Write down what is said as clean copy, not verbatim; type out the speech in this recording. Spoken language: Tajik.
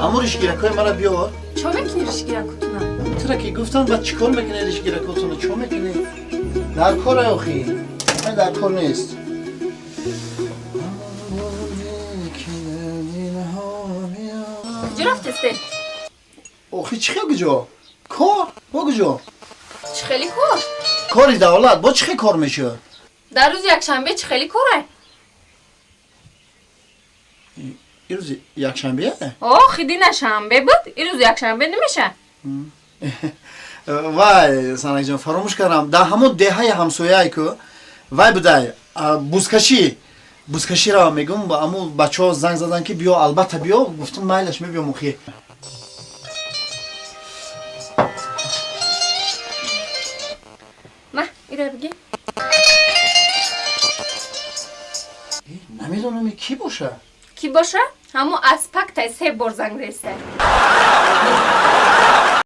Аммо ришгиракҳои мара биёр. Чо мекунӣ ришгиракотуна? Тура ки гуфтам, баъд чӣ кор мекунӣ ришгиракотуна? Чо мекунӣ? Дар кор охи. Дар кор нест. Куҷо рафтесте? Охи, чӣ хел куҷо? Кор? Бо куҷо? Чӣ хели кор? Кори давлат бо чӣ хел кор мешавад? Дар рӯзи якшанбе чӣ хели корай? Ирӯзи якшанбе? Охи, дина шанбе буд, ирӯз якшанбе намеша. Вай, Санакҷон, фаромӯш кардам, дар ҳамон деҳаи ҳамсояе ку вай будай, бузкашӣ, бузкаширо мегум. Аму бачаҳо занг задан, ки биё, албатта биё. Гуфтам, майлаш, мебиём охи. Ма, ира биги. Намедонам, кӣ боша. Кӣ боша? Ҳамо аспак тай се бор занг реса.